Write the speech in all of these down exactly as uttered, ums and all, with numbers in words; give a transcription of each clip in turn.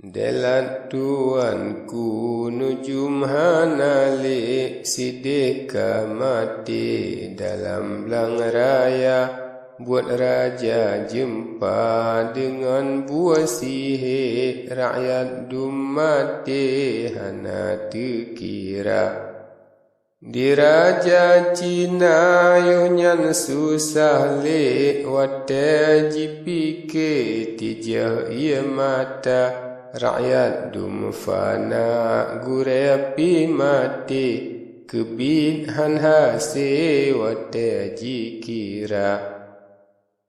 Delat tuanku, nujum hana lé, sideh ka maté dalam blang raya. Buet raja jeumpa deungon buet sihé, rakyat dum maté hana teukira. Di raja Cina yoh nyan susah lé, watée jipike tijeuh ie mata. Rakyat dum fana, gurée pih maté, keubiet han hase watée jikira.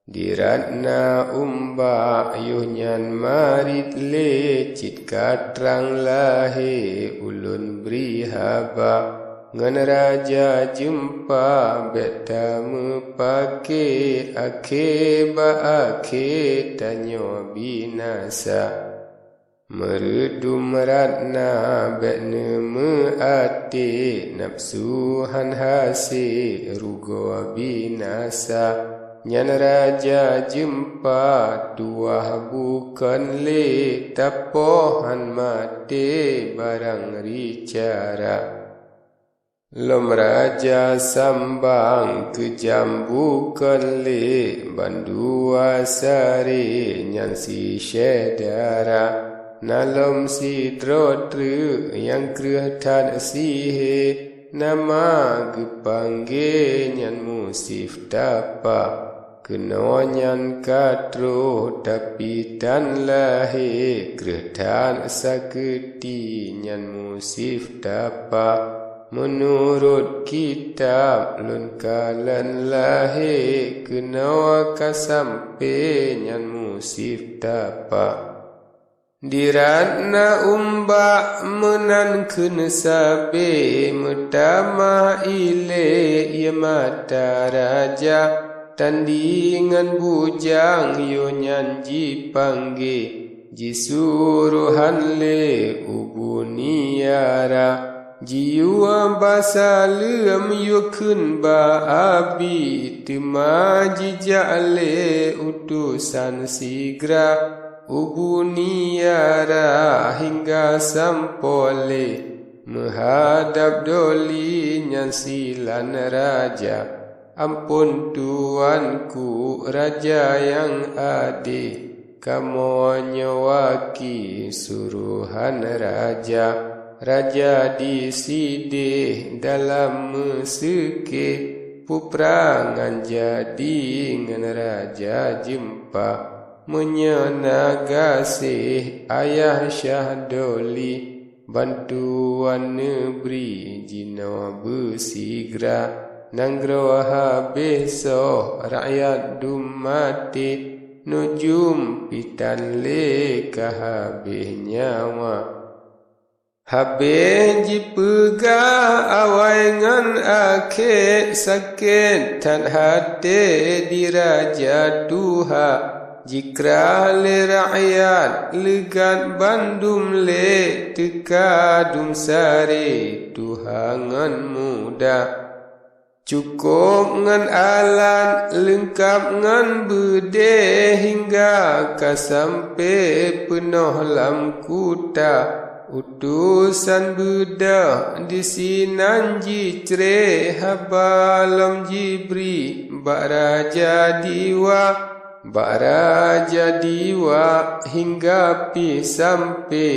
Di Ratna Umbak yoh nyan marit lé, cit ka trang lahé ulôn bri haba. Ngon raja jeumpa bék tameupake, akhé bak akhé tanyoe binasa. Meureudum Ratna bék neumeuaté, nafeusu han hase rugoe binasa. Nyan raja jeumpa tuwah bukon lé, tapoh han maté barang ricara. Lom raja sambang keujam bukon lé, bandua sare nyan sisyedara. Na lom sidroe treuk nyang kreueh that sihé, nama geupanggé nyan Musif Tapa. Keunoe nyan ka troh, tapi tan lahé, kreueh that sakeuti nyan Musif Tapa. Meunurot kitab lôn kalon lahé, keunoe ka sampe nyan Musif Tapa. Di Ratna Umbak meunan kheun sabe, meutamah ilée ie mata raja. Tandi ngon bujang yoh nyan jipanggé, jisurohan lé u Buniara. Jiyue ba saleuem yue kheun ba abi, teuma jijak lé utosan sigra u Buniara hingga sampoe lé meuhadab Doli nyan silan raja. Amphon tuanku raja nyang ade, kamoe nyoe waki surohan raja. Raja disideh dalam meuseuke, peuprangan jadi ngon raja jeumpa. Meunyoe na gaséh ayah Syah Doli, bantuan neubri jinoe beusigra. Nanggroe habéh soh, rakyat dum maté, nujum pih tan lé ka habéh nyawa. Habéh jipeugah awai ngon akhé, sakét that até di raja tuha. Jikrah lé rakyat leugat bandum lé, teuka dum sare tuha ngon muda. Cukôp ngon alat leungkab ngon beudé, hingga ka sampe peunoh lam kuta. Utosan beudôh disinan jicre, haba lom jibri bak raja diwa. Bak raja diwa hingga pih sampe,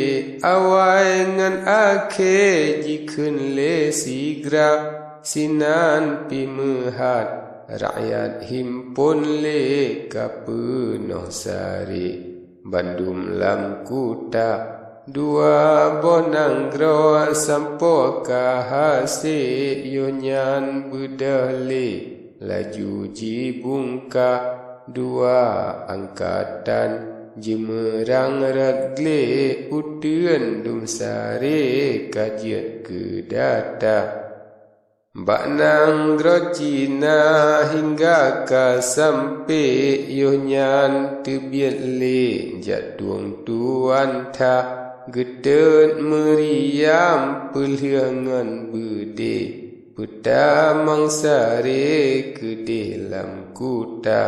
awai ngon akhé jikheun lé sigra. Sinan pih meuhat rakyat himpon lé, ka peunoh sare bandum lam kuta. Dua boh nanggroe sampoe ka hase, yoh nyan beudôh lé laju jibungka. Dua angkatan jimeurang rot glé, uteuen dum sare ka jeuet keu data. Bak nanggroe Cina hingga ka sampe, yoh nyan teubiet lé jak tueng tuan that. Geutot meuriam peulheueh ngon beudé, peutamong sare keudeh lam kuta.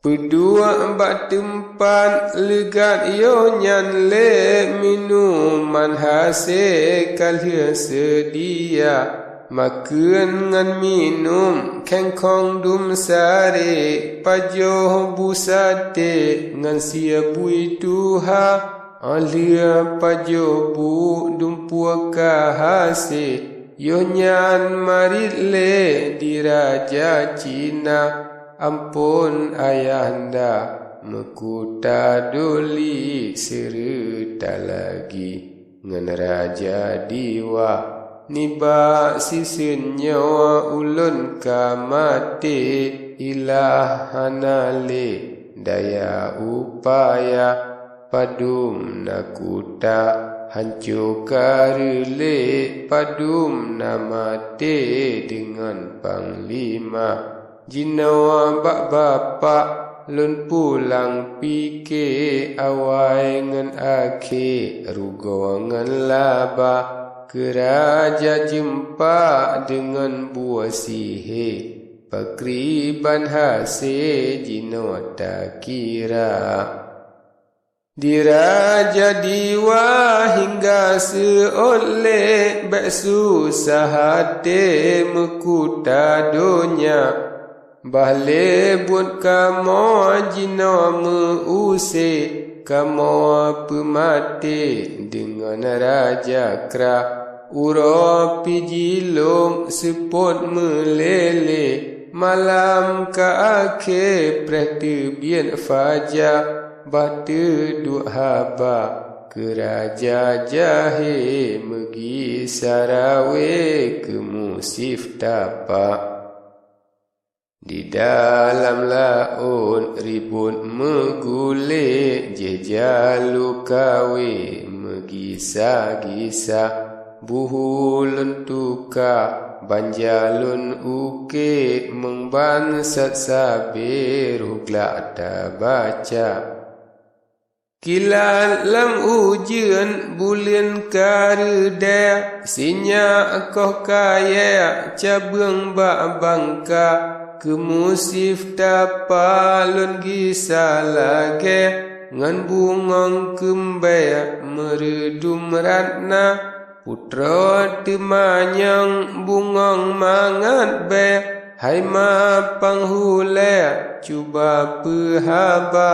Peuduek bak teumpat leugat yoh nyan lé minuman hase ka lheueh seudia. Makheun ngon minum khengkong dum sare, pajoh bu sate ngon sie bui tuha. Óh lheueh pajoh bu dumpeue ka hase, yoh nyan marit lé di raja Cina. Amphon ayahanda, meukuta doli seureuta lagi ngon raja Diwa. Nibak siseun nyoe ulôn ka maté, ilah hana lé daya upaya. Padum na kuta hanco ka reulée, padum na maté deungon panglima. Jinoe bak bapak lôn pulang pike, awai ngon akhé, rugoe ngon laba. Keu raja jeumpa deungon buet sihé, pakriban hase jinoe takira. Di raja Diwa hingga seuôt lé, bék susah até meukuta donya. Bah lé buet kamoe jinoe meu-use, kamoe peumaté deungon raja kra. Uroe pih jilom seupôt meulélé, malam ka akhé preh teubiet faja. Bah teuduek haba keu raja jahé, meugisa rawé keu Musif Tapa. Di dalam laôt ribot meugulé, jéh jalu kawé meugisa-gisa. Buhu lôn tuka, banja lôn uke, meungban sat sabé roh glak tabaca. Kilat lam ujeuen buleuen ka reudée, sinyak koh kayée cabeueng bak bangka. Keu Musif Tapa lôn gisa lagée ngon bungöng keumbée meureudum ratna. Putroe teumanyong bungöng mangat bée, hai ma panghulée cuba peuhaba,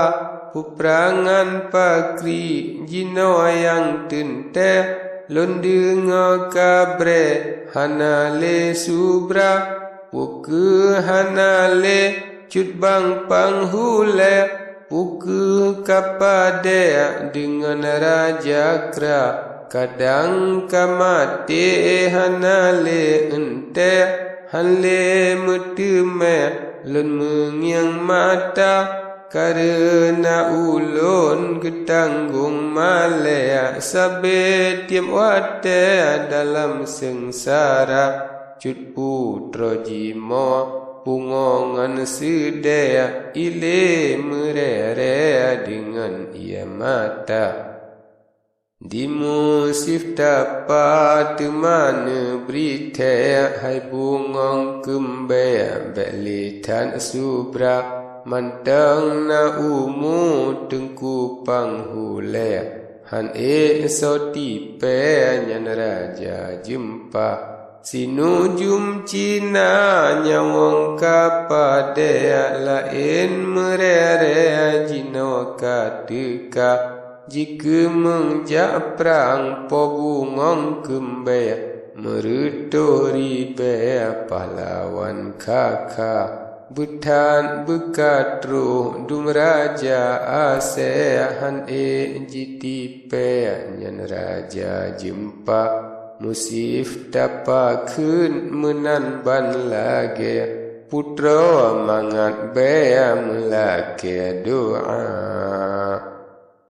peuprangan pakri jinoe nyang teuntée. Lôn deungoe kabrée hana lé subra, peu kheueh hana lé cut bang panghulée. Peu kheueh ka padée deungon raja kra, kadang ka maté hana lé euntée. Han lé meuteumé lôn meungieng mata, kareuna ulôn geutanggong malée sabe tieb watée dalam seungsara. Cut putroe jimoe pungo ngon seudée, ilée meurée-rée deungon ié mata. Di Musif Tapa teuma neubri thée, hai bungöng keumbée bék lé that subra. Mantong na umu Teungku Panghulée, han ék soe tipée nyan raja jeumpa. Sinujum Cina nyawöng ka padée, laén meurée-rée jinoe ka teuka. Jikeumeung jak prang po bungöng keumbée, meureutôh ribée pahlawan kha-kha. Beuthat beuka troh dum raja asée, han ék jitipée nyan raja jeumpa. Musif Tapa kheun meunan ban lagée, putroe mangat bék meulakée doá.